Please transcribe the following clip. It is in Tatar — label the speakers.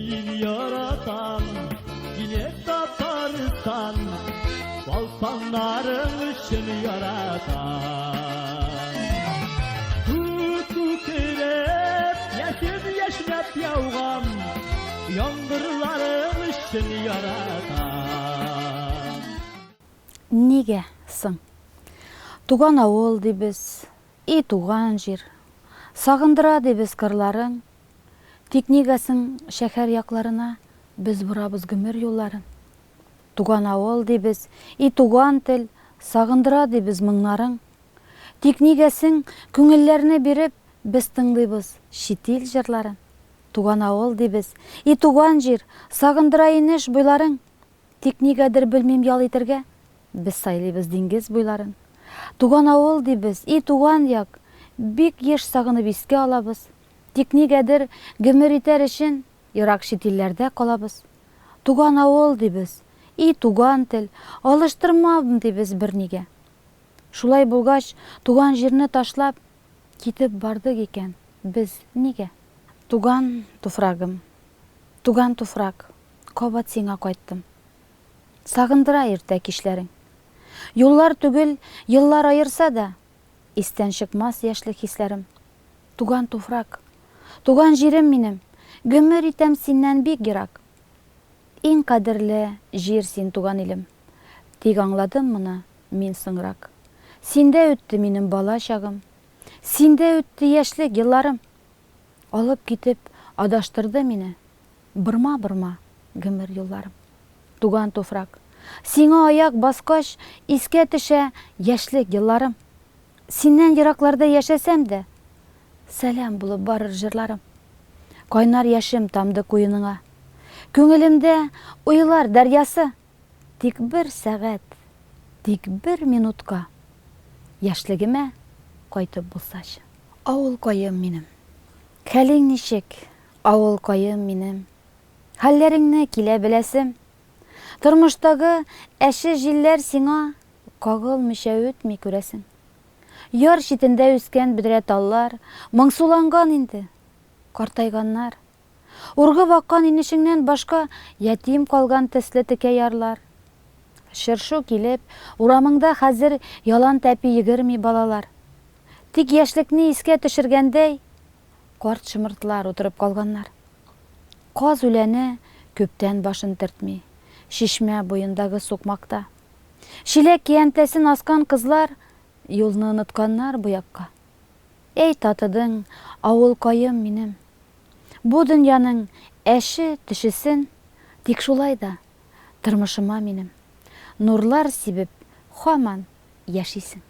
Speaker 1: Мин яратам сине, Татарстан, Балканнарың өчен яратам. Күк күкрәп, яшен яшьнәп яуган яңгырларың өчен яратам.
Speaker 2: Нигә соң? Туган авыл дибез, и туган җир. Сагындыра дибез кырларың. Тик нигә соң шәһәр якларына без борабыз гомер юлларын? Туган авыл дибез, и туган тел, сагындыра дибез моңнарың. Тик нигә соң күңелләрне биреп без тыңлыйбыз чит ил җырларын? Туган авыл дибез, и туган җир, сагындыра инеш буйларың. Тик нигәдер белмим ял итәргә без сайлыйбыз диңгез буйларын. Туган авыл дибез, и туган як, бик еш сагынып искә алабыз. Тик нигәдер гомер итәр өчен ерак чит илләрдә калабыз. Туган авыл дибез, и туган тел, алыштырмам дибез бернигә. Шулай булгач, туган җирне ташлап, китеп бардык икән, без нигә? Туган туфрагым, туган туфрак, кабат сиңа кайттым. Сагындыра иртә кичләрең. Юллар түгел, еллар аерса да, истән чыкмас яшьлек хисләрем. Туган туфрак, туган җирем минем, гомер итәм синнән бик ерак. Иң кадерле җир син, туган илем. Тик аңладым моны мин соңрак. Синдә үтте минем бала чагым. Синдә үтте яшьлек елларым. Алып китеп адаштырды мине бырма-бырма гомер юлларым. Туган туфрак, сиңа аяк баскач, искә төшә яшьлек елларым. Синнән еракларда яшәсәм дә, сәлам булып барыр җырларым. Кайнар яшем тамды куеныңа. Күңелемдә уйлар дәрьясы. Тик бер сәгать, тик бер минутка яшьлегемә кайтып булсачы. Авылкаем минем. Хәлең ничек, авылкаем минем? Хәлләреңне килә беләсем. Тормыштагы әче җилләр сиңа кагылмыйча үтми, күрәсең. Яр читендә үскән бөдрә таллар моңсуланган инде, картайганнар. Ургып аккан инешеңнән башка ятим калган төсле текә ярлар. Чыр-чу килеп, урамыңда хәзер ялан тәпи йөгерми балалар. Тик яшьлекне искә төшергәндәй, карт шомыртлар утырып калганнар. Каз үләне күптән башын төртми, чишмә буендагы сукмакта. Чиләк-көянтәсен аскан кызлар юлны онытканнар бу якка. Әй татыдың, авылкаем минем, бу дөньяның әче-төчесен, тик шулай да тормышыма минем нурлар сибеп һаман яшисең.